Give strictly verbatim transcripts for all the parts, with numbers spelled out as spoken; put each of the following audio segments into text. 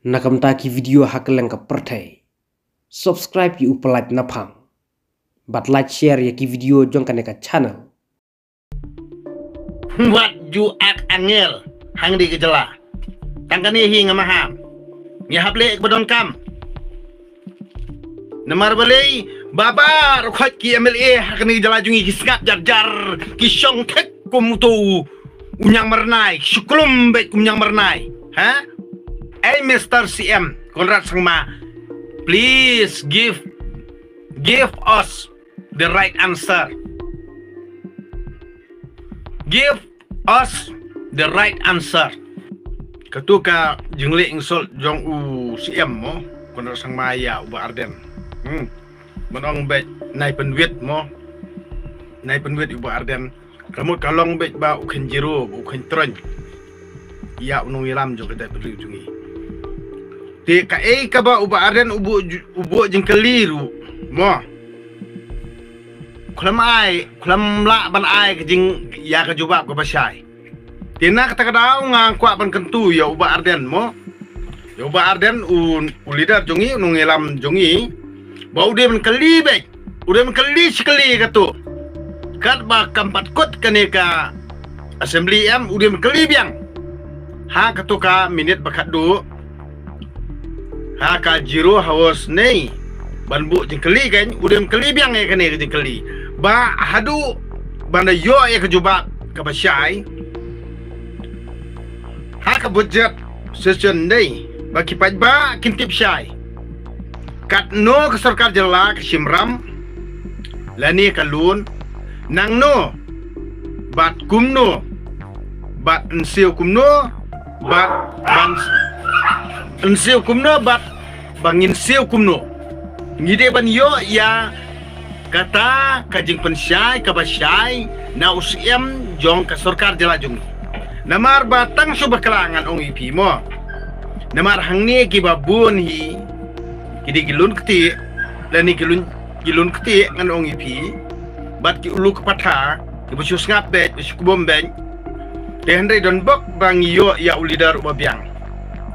Na ka bynta ki video ha kylleng ka pyrthei, subscribe ïa u Pyllait Naphang bad like share ïa ki video jong kane ka channel. Wat ju ak angel hang di ka jylla. Tang kane hi nga maham. Ngi hap leh ba donkam. Namar balei babar khot ki M L A ha kane ka jylla jong ngi ki sngap jar jar, ki shong thik kum uto u ñiang myrnai, ki shu klum beit kum ñiang myrnai. Ha? Hey Mister C M Conrad Sangma, please give give us the right answer. Give us the right answer. Katu ka jingleh insult jong u C M mo, Conrad Sangma ïa u Bah Ardent. Hmm. Ban ong beit nai pynwit mo. Nai pynwit u Bah Ardent. Ka mut ka long beit ba u khein jiro, u khein troiñ ïa u nongïalam jong ka jaitbynriew jong ngi. Te kaei kaba u Bah Ardent u buh ju- u buh jingkylli ruh mo. Khlem ai, khlem lah ban ai ka jing ïa ka jubab kaba shai. Te na kata ka daw nga kwah ban kyntu ïa u Bah Ardent mo. Ïa u Bah Ardent u, u leader jong ngi, u nongïalam jong ngi. Ba u dei ban kylli beit. U dei ban kylli shi kylli katu. Katba kam pat kut kane ka assembly em, u dei ban kylli biang. Ha katu ka minit ba khatduh. Ha ka zero hours nei ban buh jingkylli kan, u dei ban kylli biang ïa kane ka jingkylli. Ba haduh ban da ïoh ïa ka jubab kaba shai. Ha ka budget session nei ba ki paidbah kin tip shai. Katno ka sorkar jylla ka shim ram lane ka loan, nangno bad kumno, bad yn siew kumno, bad ban yn siew kumno, bad ba ngin siew kumno. Ngi dei ban ïoh ïa kata ka jingpynshai kaba shai na u C M jong ka sorkar jylla jong ngi. Namar ba tang shu bakla ngan ong ïa phi mo. Namar hangne kiba bun hi ki dei ki lun ktieh, lane ki lun ki lun ktieh ngan ong ïa phi. Bad ki ulu ki patha kiba shu sngap beit, shu kbom beit. Te hynrei don bok ba ngi ïoh ïa u leader uba biang.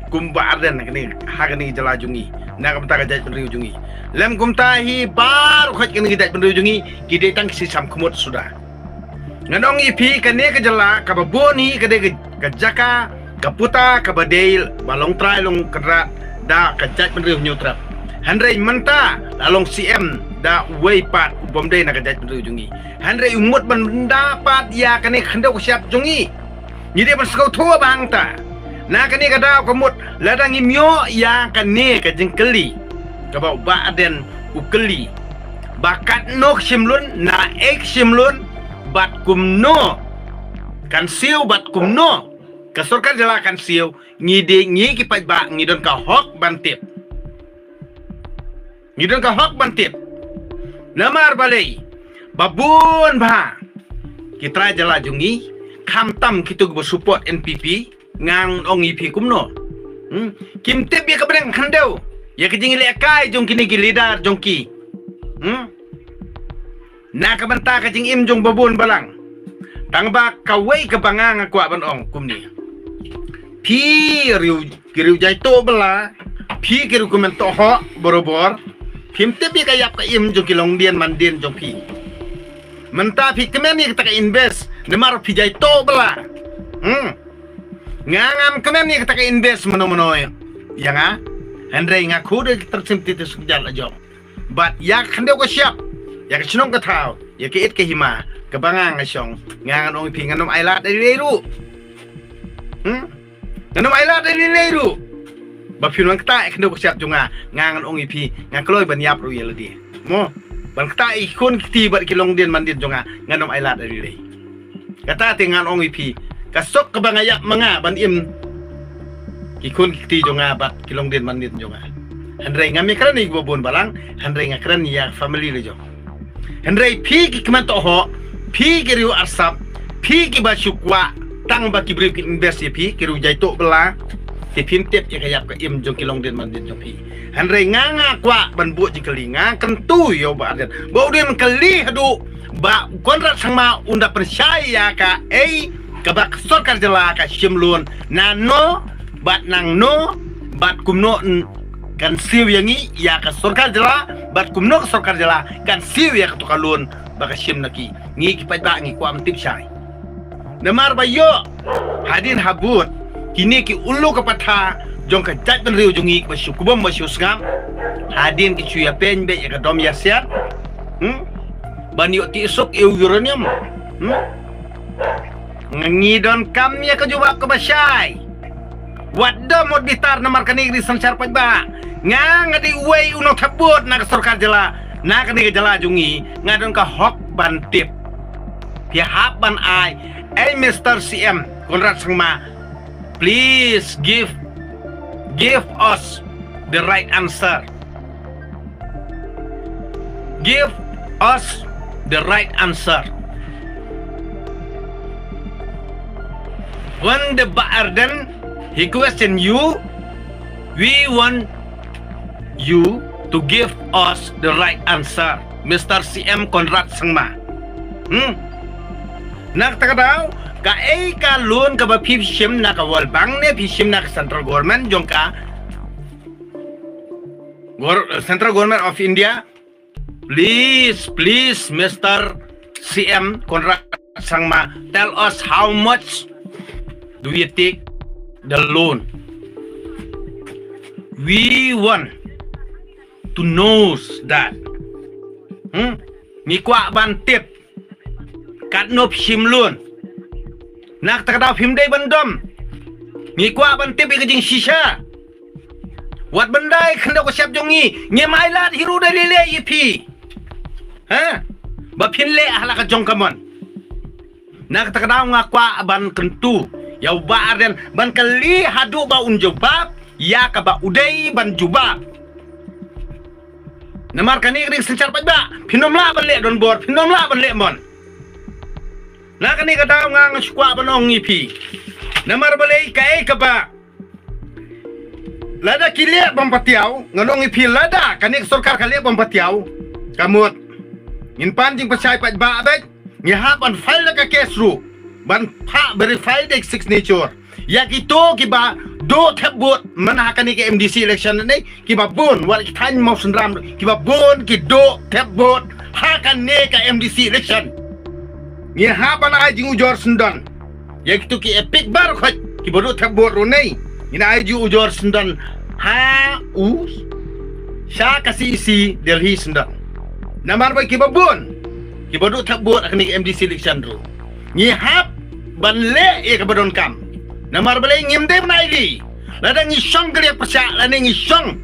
Kum Bah Ardent ha kane, ha kane ka jylla jong ngi. Na ka bynta ka jaitbynriew jong ngi. Lem kumta hi baroh khoit kane ka jaitbynriew jong ngi ki dei tang ki shisam khmut suda. Ngan ong ïa phi kane ka jylla kaba bun hi ka dei ka, ka jaka, ka puta, kaba dei ba long trai long kynrad da ka jaitbynriew Hynñiewtrep. Hynrei mynta la long C M da uwei pat u bym dei na ka jaitbynriew jong ngi. Hynrei u mut ban da pat ïa kane ka khyndew ka shyiap jong ngi. Ngi dei ban sngewthuh ba hangta. Na kane ka daw ka mut lada ngim ïoh ïa kane ka jingkylli kaba u Bah Ardent u kylli. Ba katno ka shim loan, naei ka shim loan, bad kumno kan siew, bad kumno ka sorkar jylla kan siew, ngi dei, ngi ki paidbah ngi don ka hok ban tip. Ngi don ka hok ban tip. Namar balei ba bun bha ki trai jylla jong ngi, khamtam kito kiba support N P P, ngan ong ïa phi kumno. Hmm? Kim tip ïa kaba dang khyndew ïa ka jinglehkai jong kine ki leader jong ki. Hmm? Na ka bynta ka jingim jong ba bun balang. Tang ba kawei kaba nga nga kwah ban ong kumne. Phi riew, ki riew jaituh bylla, phi ki riew kmen tohok borabor. Phim tip ïa ka ïap ka im jong ki longdien mandien jong phi. Mynta phi kmen ïa kata ka invest namar phi jaituh bylla. Hmm. Nga ngam kmen ïa kata ka invest mano mano ïa nga. Hynrei nga khuid ïa ka tyrsim titi suk jal ajong. Bad ïa ka khyndew ka shyiap, ïa ka shnong ka thaw, ïa ka it ka hima kaba nga nga shong, nga ngan ong ïa phi ngan ym ailad ïa lei ruh. Hmm? Ngan ym ailad ïa lei ruh. Ba phin wan ktah ïa ka khyndew ka shyiap jong nga, nga ngan ong ïa phi nga kloi ban ïap ruh ïa lade. Mo, ban ktah ïa ki khun ki kti bad ki longdien mandien jong nga, ngan ym ailad ïa lei. Kata te ngan ong ïa phi, ka suk kaba nga ïap ma nga ban im ki khun ki kti jong nga bad ki longdien mandien jong nga. Hynrei ngam ïakren ïa kiba bun balang, hynrei nga kren ïa family la jong. Hynrei phi ki kmen tohok, phi ki riew arsap, phi kiba shu kwah tang ba ki briew kin invest ïa phi, ki riew jaituh bylla, te phim tip ïa ka ïap ka im jong ki longdien mandien jong phi. Hynrei nga nga kwah ban buh jingkylli, nga kyntu ïa u Bah Ardent ba u dei ban kylli haduh ba u Conrad Sangma un da pynshai ïa kaei kaba ka sorkar jylla ka shim loan nano bad nangno Bad kumno kan siew ïa ngi ïa ka sorkar jylla, bad kumno ka sorkar jylla kan siew ïa kato ka loan ba ka shim na ki. Ngi ki paidbah ngi kwah ban tip shai. Namar ba ïoh hadien habud kine ki ulu ka patha jong ka jaitbynriew jong ngi ba shu kubom ba shu sngap, hadien ki shu ïa pynbeit ïa ka dom ïa siat. Hmm? Ban ïoh tih suk ïa u uranium. Hmm? Ngi donkam ïa ka jubab kaba shai. Wat da mut bitar namar kane ka dei synshar paidbah. Nga nga dei uwei u nongthep vote na ka sorkar jylla, na kane ka jylla jong ngi, nga don ka hok ban tip. Phi hap ban ai. Ei Mister C M Conrad Sangma, please give give us the right answer. Give us the right answer. When the Bah Ardent he question you, we want you to give us the right answer, Mister C M Conrad Sangma. Hmm? Na kata ka daw, kaei ka loan kaba phi shim na ka World Bank ne phi shim na ka central government jong ka Gor-, Central Government of India, please, please, Mister C M Conrad Sangma, tell us how much do you take the loan? We want to know that. Hmm? Ngi kwah ban tip. Katno phi shim loan? Na kata ka daw phim dei ban dom. Ngi kwah ban tip ïa ka jingshisha. Wat ban dei khyndew ka shep jong ngi, ngim ailad hi ruh da lei lei ïa phi. Ha? Ba phin leh ha la ka jong ka mon. Na kata ka daw nga kwah ban kyntu ïa u Bah Ardent ban kylli haduh ba un jubab ïa kaba u dei ban jubab. Namar kane ka dei ka synshar paidbah, phin ym lah ban leh donbor, phin ym lah ban leh mon. Na kane ka daw nga nga shu kwah ban ong ïa phi. Namar balei kaei kaba lada ki leh bym patiaw, ngan ong ïa phi, lada kane ka sorkar ka leh bym patiaw, ka mut ngin pan jingpynshai paidbah beit, ngi hap ban file da ka case ruh ban phah verify da ka signature. Ïa kito kiba duh thep vote man ha kane ka M D C election ne, kiba bun, wat ki thaiñ Mawsynram, kiba bun ki duh thep vote ha kane ka M D C election. Ngi hap ban ai jingujor syndon ïa kito ki EPIC baroh khoit kiba duh thep vote ruh ne, ngin ai jingujor syndon ha u sha ka C E C Delhi syndon. Namar ba kiba bun kiba duh thep vote ha kane ka M D C election ruh ngi hap ban leh ïa kaba donkam. Namar balei? Ngim dei ban ailad. Lada ngi shong ka liang pyrshah, lada ngi shong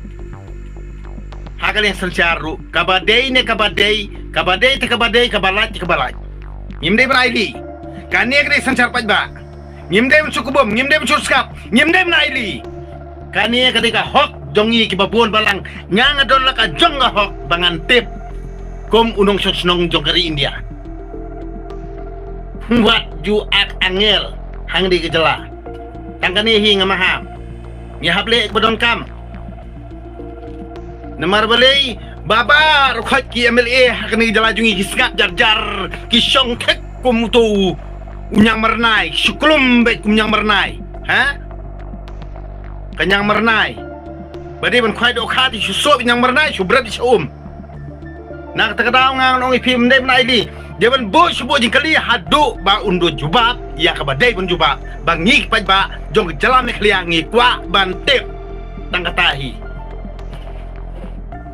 ha ka liang synshar ruh, kaba dei ne kaba dei, kaba dei te kaba dei, kaba lait te kaba lait, ngim dei ban ailad. Kane ka dei synshar paidbah. Ngim dei ban shu kubum, ngim dei ban shu sngap, ngim dei ban ailad. Kane ka dei ka hok jong ngi kiba bun balang. Nga nga don la ka jong ka hok ba ngan tip kum u nongshong shnong jong ka ri India. Wat ju ak angel hangne ka jylla. Tang kane hi nga maham. Ngi hap leh ba donkam. Namar balei? Ba baroh khoit ki M L A ha kane ka jylla jong ngi ki sngap jar jar, ki shong thik kum uto u Ñiang Myrnai, shu klum beit kum Ñiang Myrnai. Ha? Ka Ñiang Myrnai. Ba dei ban khwai dohkha te shu soh Ñiang Myrnai, shu bret sha um. Na kata ka daw nga ngan ong ïa phi, ym dei ban ailad. Dei ban buh shu buh jingkylli haduh ba un duh jubab ïa kaba dei ban jubab. Ba ngi ki paidbah jong ka jylla Meghalaya ngi kwah ban tip. Tang kata hi.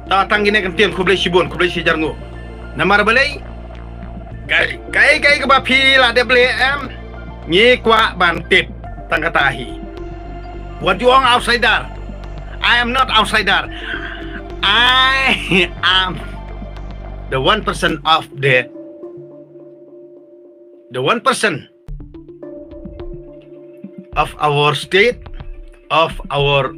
Ta tang kine ki ktien, khublei shibun, khublei shihajar nguh. Namar balei? Kaei kaei kaei kaba phi la dep leh em, ngi kwah ban tip. Tang kata hi. Wat ju ong outsider. I am not outsider. I am the one percent of the the one percent of our state, of our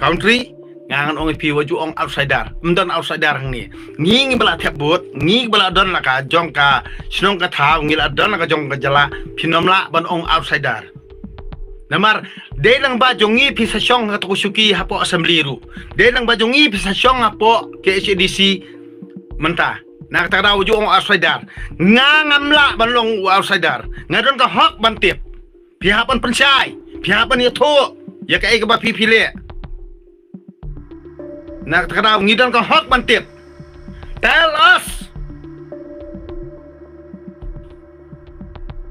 country. Nga ngan ong ïa phi, wat ju ong outsider. Ym don outsider hangne. Ngi ngi ba la thep vote, ngi ba la don la ka jong ka shnong ka thaw, ngi la don la ka jong ka jylla, phin ym lah ban ong outsider. Namar dei lang ba jong ngi phi sa shong ha kato ka shuki hapoh assembly ruh. Dei lang ba jong ngi phi sa shong hapoh K H A D C mynta. Na kata ka daw ju ong outsider. Nga ngam lah ban long u outsider. Nga don ka hok ban tip. Phi hap ban pynshai, phi hap ban ïathuh ïa kaei kaba phi phi leh. Na kata ka daw ngi don ka hok ban tip. Tell us.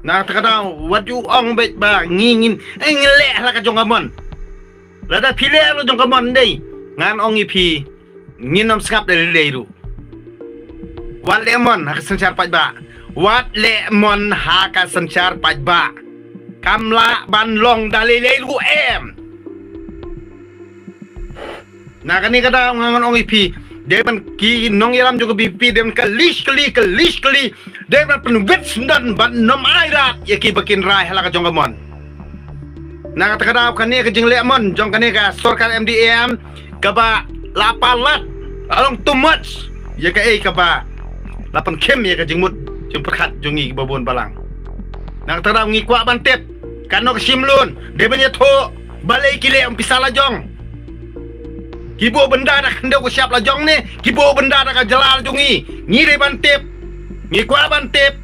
Na kata ka daw wat ju ong beit ba ngi ngin, eh, ngi leh ha la ka jong ka mon. Lada phi leh ha la jong ka mon dei, ngan ong ïa phi, ngin ym sngap da lei lei ruh. Wat leh mon ha ka synshar paidbah. Wat leh mon ha ka synshar paidbah. Kam lah ban long da lei lei ruh em. Na kane ka daw nga ngan ong ïa phi, dei ban ki nongïalam jong ka VPP dei ban kylli kylli kylli kylli, dei ban pynwit syndon ban ym ailad ïa ki ba kin rai ha la ka jong ka mon. Na kata ka daw kane ka jingleh mon jong kane ka sorkar MDA kaba la palat, la long too much ïa kaei kaba la pynkhim ïa ka jingmut jingpyrkhat jong ngi kiba bun balang. Na kata ka daw ngi kwah ban tip, katno ka shim loan, dei ban ïathuh, balei ki leh ym pisa la jong. Ki buh bynda da ka khyndew ka shyiap la jong ne ki buh bynda da ka jylla la jong ngi? Ngi dei ban tip. Ngi kwah ban tip.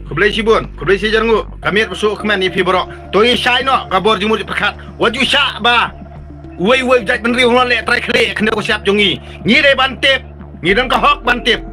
Khublei shibun, khublei shihajar nguh. Ka miet ba suk kmen ïa phi baroh. To ïa shai noh ka bor jingmut jingpyrkhat. Wat ju shah ba uwei uwei u jaitbynriew u leh trai khlieh ha ka khyndew ka shyiap jong ngi. Ngi dei ban tip. Ngi don ka hok ban tip.